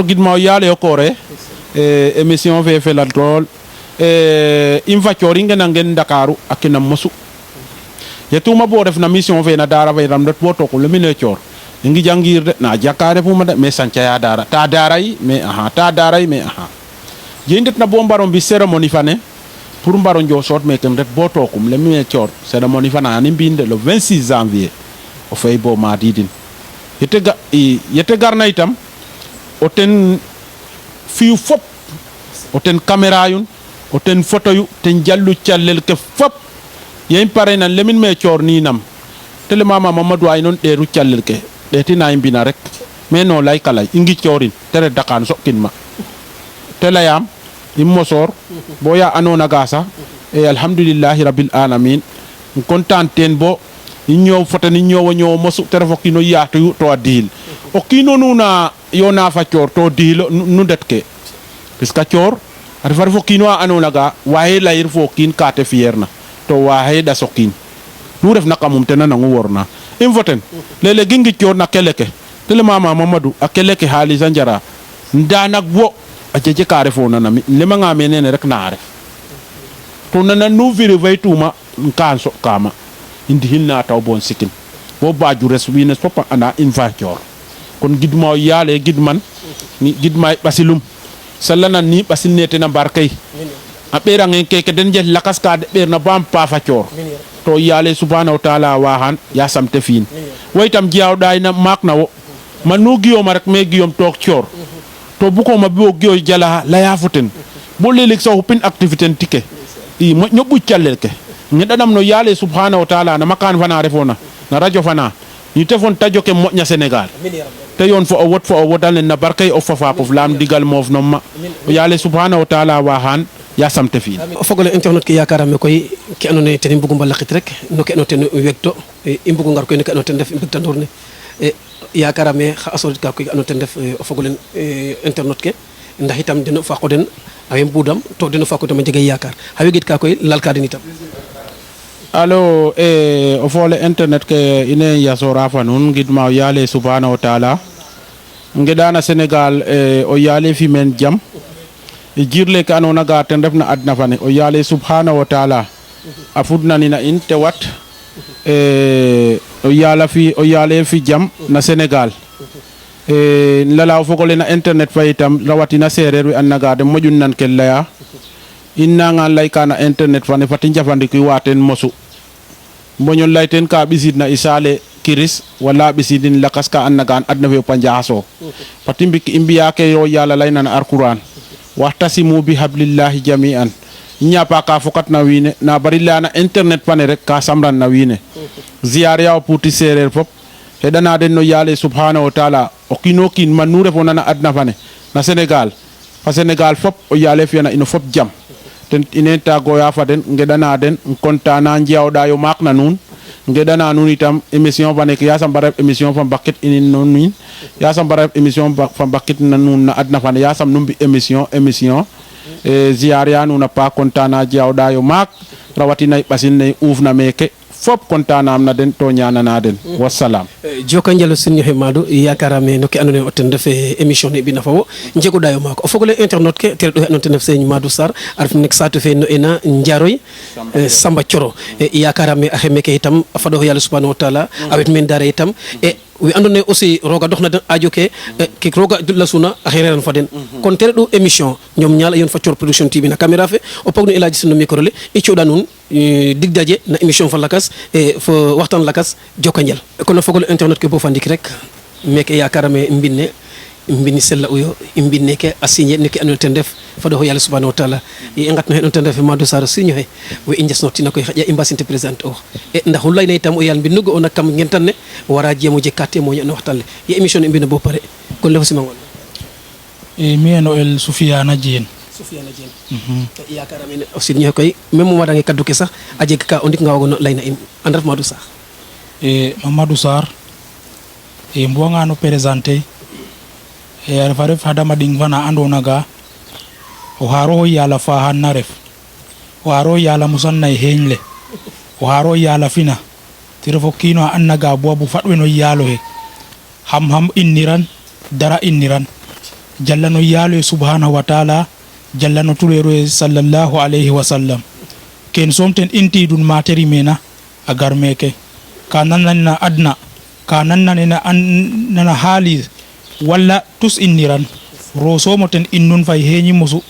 gidma yale okore emission fe fe la drol imva choringa nangen Dakaru akina mosu yetuma bo def na mission fe na dara bay ram dot boto ko lemine chor ngi jangir de na jakare fu ma de me sancha ya dara ta daray me aha ta daray me aha jendet na bo mbaron bi cérémonie fane pour mbaron jo sort me kem ret boto ko lemine chor cérémonie fana ni binde le 26 janvier o fay bo ma didin yete garna itam oten fiu fop oten caméra yun oten photo yu ten jallu callel ke fop yen pare nan lemin me chor ni nam tele mama Mamadou ay non deru callel ke detina imbina rek me no lay kala ingi chorin tere dakan sokin ma tele yam immosor boya anona gasa e alhamdulillah rabbil alamin kontan ten bo ñew foto ni ñew mosu tere fokino yaatu to adil o kino nuna yona fa chor to dilo nu detke piska chor ar far fokino anona ga waye layir fokin kate fierna to waye da sokin nu ref nakamum tena nangu worna im voten lele gingi chor na keleke tele mama Mamadou akeleke hali zanjara ndanak bo ajeje kare fo nana le ma nga menene rek naare to nana nu viri vaytuma kanso kama indi hilna taw bon sikin bo baju reswine sopa ana invacior kon gidma yale gidman ni gidma basilum sallana ni basil nete na barkay a bera ngen keke den je lakas ka de ber na bam pa facior to yale subhanahu wa ta'ala wa han ya samte fin waytam jiaw day na mak na wo manu giyom rek me giyom tok cior to bu ko ma bo giyo jala la ya futen bo lelik so pin activité tike i mo nyobu cialel ke ngedanam no yale subhanahu wa ta'ala na makan fana refona na radio fana ni tefon tajo ke mo nya Sénégal te yon fo o wodal na barkay o fafa pof lam digal mof no ma yale subhanahu wa ta'ala wa han ya samte fi fogole internet ki yakarame koy ki anone ten mbugu mbalakit rek no ke no ten wegto imbugu ngar koy no ke no ten def mbugta ndorne yakarame xa asorit ka koy ano ten def o fogole internet ke ndax itam deno fa ko den awem budam to deno fa ko tam jege yakar ha wegit ka koy lalka den itam allo o fole internet ke ine yasora fanun gidma yale subhanahu wa ta'ala ngedana Sénégal o yale fi men jam jirle ka anona ga ten refna adna fane o yale subhanahu wa ta'ala afudna ni na in te wat o yale fi jam na Sénégal lala o fogole na internet fa itam rawatina sereer wi annaga de mojun nan kel laya inna nga lay kana internet fane fati njafandiki waten mosu mboñon layten ka bisidna isale kiris wala bisidin lakas ka annagan adna fe panjaso patimbik imbiya ke yo yala layna na alquran wahtasimu bi hablillahi jami'an nyapa ka fokat na wine na barilla na internet fane rek ka samran na wine ziar ya puti serer fop hedana den no yale subhanahu wa ta'ala o kinokin manure fona na adna fane na Sénégal fa Sénégal fop o yale fiana ino fop jam ten inenta goya faden ngedana den kontana njiawda yo mak na nun ngedana nun itam émission fa nek ya sam barab émission fa bakit inin nun ya sam barab émission fa bakit na nun na adna fa ya sam numbi émission ziar ya nun pa kontana njiawda yo mak rawatina basin ne ufna meke fop kontana am na den to ñana na den wassalam joka njalo sin ñoxe madu yakarame no ke andone o ten def émission ne bina fawo njego dayo mako o fogole internet ke tel do non ten def seigne Madou Sarr arf nek satu fe no ena njaroy Samba Thioro yakarame a xeme ke itam fado yalla subhanahu wa ta'ala awet men dara itam wi andone aussi roga doxna den ajo ke ki roga la suna a xereran fa den kon tere do émission ñom ñala yon fa Thior production TV na caméra fe o pogno elaji sunu micro le i cioda nun dig daje na émission fa lakas fo waxtan lakas jokanjal kono fogol internet ke bo fandik rek meke yakarame mbini sella uyo mbinne ke asigné niki anu ten def fado yalla subhanahu wa ta'ala e ngatno hen ten def Madou Sarr signé he we injesnoti nakoy xaja imbasinte président o ndax hulay nay tam o yalla binnugo on kam ngentanne wara jemo je katte mo ñano waxtalle ye émission e mbina bo pare kon lefa sima ngol mi eno el Soufiane Diène yakarame aussi ñe koy même mo wadangi kaddu ke sax aje ka on dik ngawago no layna im andaf Madou Sarr Mamadou Sarr mbuanga no présenter refa ref hadama ding fana andona ga o haro yala fa hanna ref o haro yala musanna heñle o haro yala fina tirefo kino annaga bo bu fadwe no yalo he ham inniran dara inniran jalla no yaalo subhanahu wa taala jalla no tulero sallallahu alayhi wa sallam ken somten inti dun materi mena agar meke ka nanna adna ka nanna nana hali walla tus inniran ro somoten innun fay heñi musu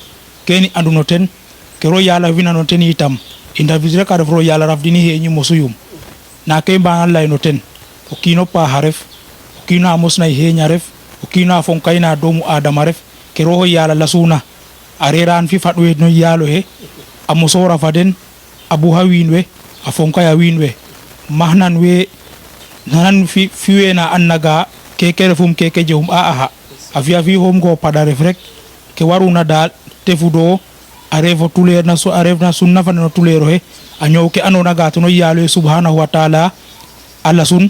keni andunoten ke ro yala winanoten itam individual ka ro yala rafdini heñi musu yum na ke banal layno ten o kino pa haref o kino amusna heña ref o kino fon kayna domu adama ref ke ro yala lasuna areran fi fadwe no yalo he amusora faden abu hawinwe afon kaya winwe mahnan we nanan fi na annaga keke refum keke jehum aha afia fi hom go pada ref rek ke waruna dal tefudo arevo tuler na so arev na sunna fa no tulero he anyo ke anona gato no yalo subhanahu wa taala alla sun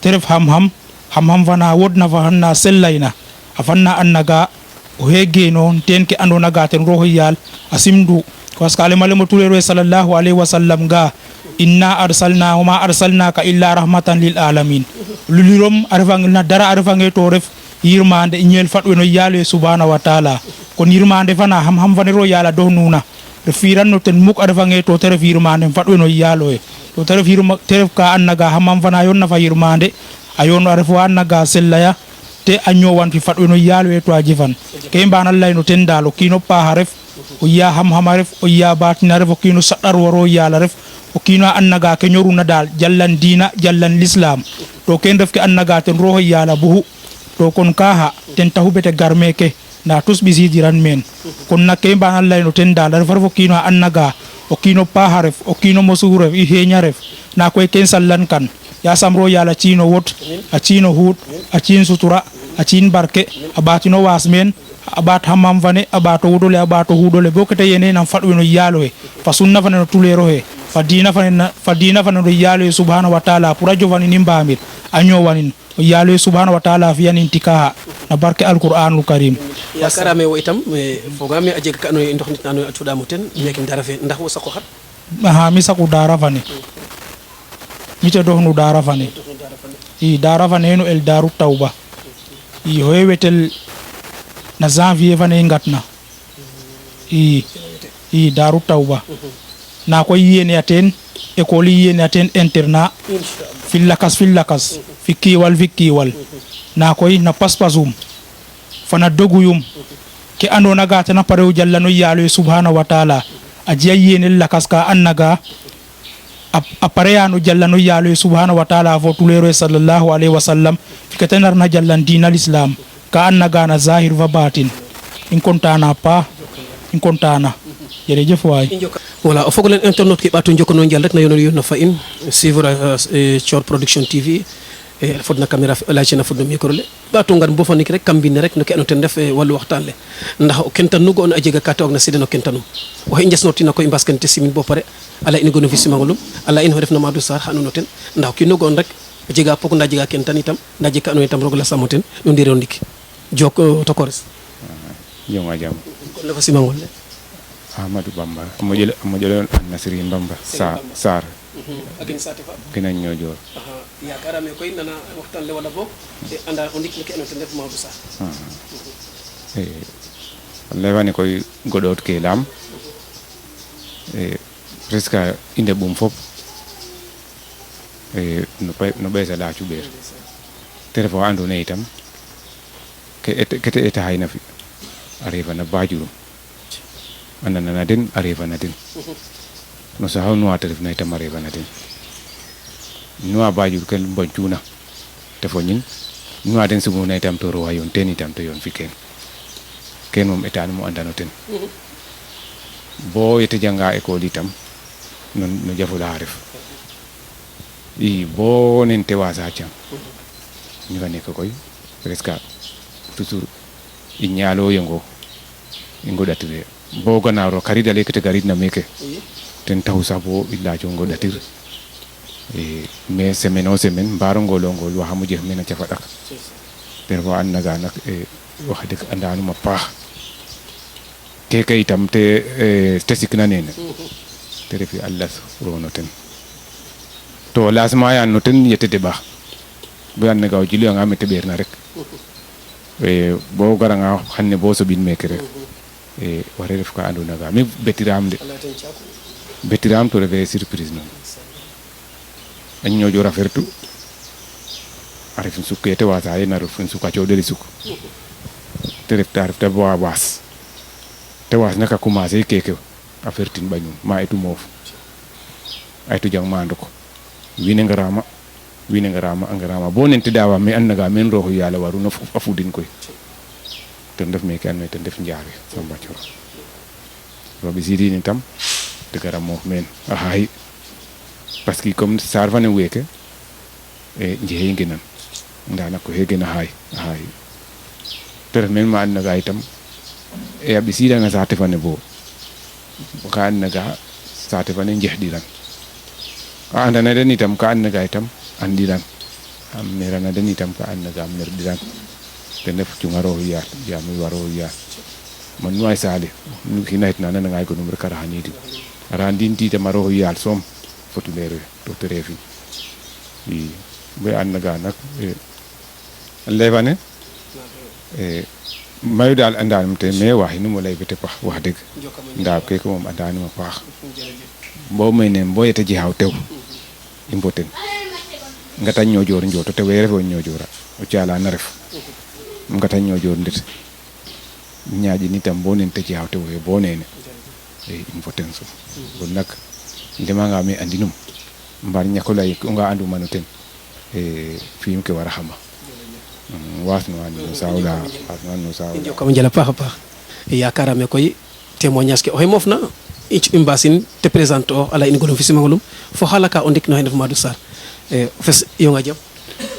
teref ham wana wodna fa hanna sellaina afanna annaga o hege non ten ke andona gaten roho yal asimdu ko askale malemo tulero sallallahu alaihi wasallam ga inna arsalna wa ma arsalnaka illa rahmatan lil alamin lulirom arfangna dara arfange to ref yirmande ñel fadwe no yalo subhanahu wa taala ko yirmande fana ham fanero yala do nuna de firanno ten muk arfange to tere yirmande fadwe no yalo e to tere tere ka annaga ham fana yonna fa yirmande ayon arfo annaga sellaya te anyo wan fi fadwe no yalo e to ajifan ke mbanal layno ten dalo kino pa haref o ya ham ref o ya batina ref o kino sadar woro yala ref o kino annaga ke nyoruna dal jallan dina jallan l'islam to ken def ke annaga ten roho yala buhu to kon kaha ten tahubete garmeke na tus bisi diran men kon na ke banal layno ten dal ref o kino annaga o kino pa haref o kino mosure i heña ref na koy ken sallan kan ya samro yala chino wot a chino hut a chin sutura a chin barke a batino wasmen abat hammam fane abato wudole abato hudole bokete yene nan fadwe no yalo e fa sunna fane no tulero he fa dina fane no yalo e subhanahu wa taala pura jovani nimbamir anyo wanin o yalo e subhanahu wa taala fi yanin tikaha na barke alquranul karim ya karame wo itam fogame aje ka no ndox nit nanu atuda moten nek ndara fe ndax wo sako xat ha mi sako dara fane mi te dohnu dara fane i dara fane no el daru tawba i hoyewetel na janvier fane ngatna i daru tawba na ko yene aten école yene aten internat fillakas fikiwal na koy na paspasum fana doguyum ke andona gata na parew jalla no yalo subhanahu wa taala ajiya yene lakas ka annaga apareyano jalla no yalo subhanahu wa taala fo tulero sallallahu alaihi wasallam fikatenar na jallan dinal islam ka annaga na zahir wa batin in kontana pa in kontana jërëjëf waay voilà o fogole internet ke ɓato jokono njal rek na yono yo no fa in suivre Thior Production TV e fodna caméra lacina fodno micro le ɓato ngar bo fanik rek kambine rek no ke ano ten ref wallu waxtaan le ndax o kentanugo on a jega ka tawag na siden o kentanum o xe njesnotina koy mbaskante simin bo pare ala in gono fi simangolum ala in ho refna Madou Sarr xa nuno ten ndax o kinogo on rek a jega pok nda jega kentan itam nda jeg ka ando itam roog la samo ten no ndiro ndik jok to kores jonga jam kon le fa simangol le Ahmadou Bamba mo jël Nasri Bamba Sarr akin sate fa kena ñojoor yakarame koy nana waxtaan le wala boog anda o ndik no ke ano ten ref Madou Sarr lewani koy goɗoot ke laam presque inde ɓum fop no ɓeesa laacu ɓeer te ref o andoona yee itam ke te eta hayna fi a refana bajurum a nanana den a refana den no saxo nuwa te refna itam a refana den nuwa bajur ke mboncuna te foñin nuwa den suguna itam to rowa yoon ten itam to yoon fi ken moom eta num o andano ten bo yete janga école itam no jafula ref i bo nen te wasa cang ñu fa nekk koy presque toujours i ñaalo yongo i ngoɗatire bo gannaaw karidale kete garidna meke ten taxu sax bo i laaco ngoɗatir mais semaine o semaine mbaro ngolo ngol waxamo jef mena cafa ɗak te ref o an naga nak wax deg andanum a paax keke itam te sikna nene te refi a las rono ten to lasma yan no ten yete deɓax bo an naga o jilwanga mete ɓeerna rek bo garanga xanne bo soɓin meke rek ware ref ka andona ga mi betiram to refe surprise noon a ñoƴora fertu a ref sukke te wasa ye na ref suka coɗeli suk te refta bo a waas te waas naka commencer keke a fertin ɓañum ma etu moof a etu jang ma ndoko wiin we ngarama bo nen te dawa me an naga men roxu yala waru a fudin koy ten ref meke and naye ten ref Njare Samba Thioro roɓe ɓisidin itam te gara moof meen a xaay parce que comme sar fane weeke njexe ngenan nda nak oxe gena xaay a xaay te ref meen ma and naga itam a ɓisidanga saate fane bo ka and naga saate fane njexɗiran a andana den itam ka and naga itam andiran a merana den itam ka and naga merɗiran ten ref cunga roxu yaal yaam waro yaal man nu ay saale nu xinayit na nananga gonum rek a raxaniidin a raxaniidin tiitam a roxu yaal soom fotulere to te refin i bo and naga nak lefane mayu daal andanum te mais waxinum o ley fete pax wax deg nda keke moom andanum a paax bo mene bo yete jexaw tew i mboten ngata ñoƴor njoto te we refe o ñoƴora o cala na ref ngata ñoƴor ndet ñaaƴin itam bo nen te jexaw tew fe bo nene i mboten so bon nak ndemanga me andinum mbar ñako ley o nga anduma no ten fiim ke wara xama wasnuwan no sawla i njokam njal a paax a paax yakarame koy témoignage ke oxe mofna i mbasin te présente o a ley in gonum fi simangolum fo xala ka o ndik no xene Madou Sarr o fes yonga jam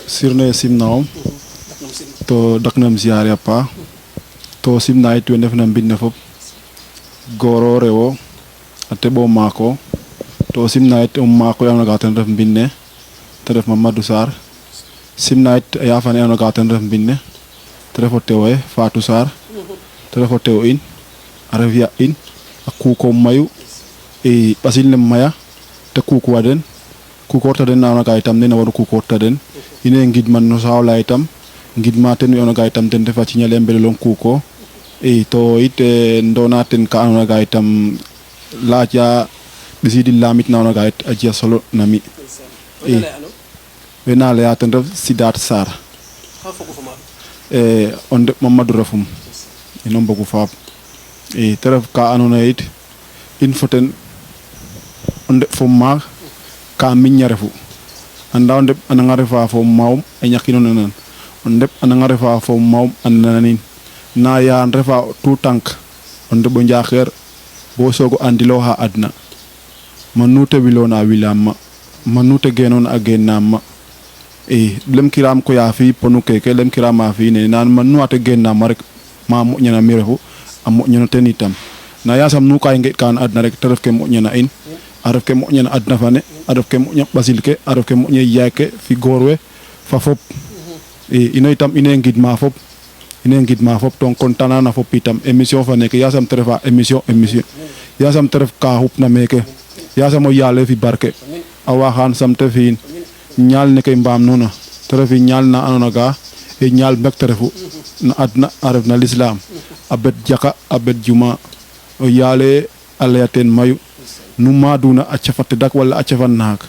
sirne simnawom to daknam ziare a paax to simna yit we ndefna mbine fop goro rewo a teɓo maako to simna yit maako yam naga ten ref mbine te ref Mamadou Sarr simna yit a yafane yam naga ten ref mbine te ref o tewoxe Fatou Sarr te ref o tew in a ref ya in a kuukom mayu i ɓasil ne maya te kuukwa den kukorta den na naga itam nene waru kukorta den ine ngidman no sawla itam ngidma ten we naga itam ten refa ciñale mbelelong kuko i to it ndona ten ka ando naga itam laaca ɓisidin lamit na naga it a jiya solo nami i we na leya ten ref Sidat Sarr o ndeɓ Mamadou refum ino mbogu faap i te ref ka ando naye it in fo ten o ndeɓ fo maak ka miña refu anda o ndeɓ a nanga refa fo mawum a ñakino nanan o ndeɓ a nanga refa fo mawum a nananin na yaan refa tout tank o ndeɓo njaxeer bo soogo andiloxa adna manu te wilona wilam manu te genona a genam ma i lem kiram ko ya fi ponu keke lem kiram a fi ne nan manu ate genam rek ma moƴana mi refu a moƴano ten itam na yasam nu kay ngeɗ kan adna rek te ref ke moƴana in a ref ke moƴana adna fane a ref ke moƴa ɓasil ke a ref ke moƴa yaay ke fi goor we fa fop i ino itam ine ngidma fop to content na fop itam émission fa neke yasam te refa émission yasam te ref ka xupna meke yasam o yaale fi barke a waxaan sam te fi'in ñaal neke mbaam nuna te refi ñaal na andona ga e ñaal mbekte refu na adna a ref na l'islam a bet jaka a bet juma o yaale a leya teen mayu nu maduna a cafa tedak wala a cafa naak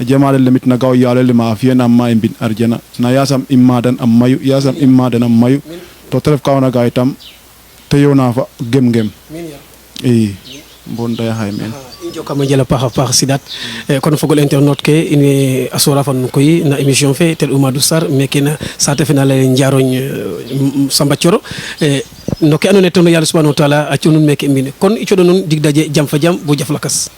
a jamale lemit na ga o yaale lema a fiyanam ma e mbin arjana na yasam i madan am mayu to te ref ka ona ga itam te yona fa gem i bon daya xay meen i njokam a njal a paax Sidat kono fogole internet ke in way a sora fan koy na émission fe ten Madou Sarr meke na saate fe na leyel Ndiarogne Samba Thioro no ke andoona yee ten yàlla subhanahu wa taala a cunun meke i mbine kon i coɗa nuun dig daje jam fa jam bo jaf lakas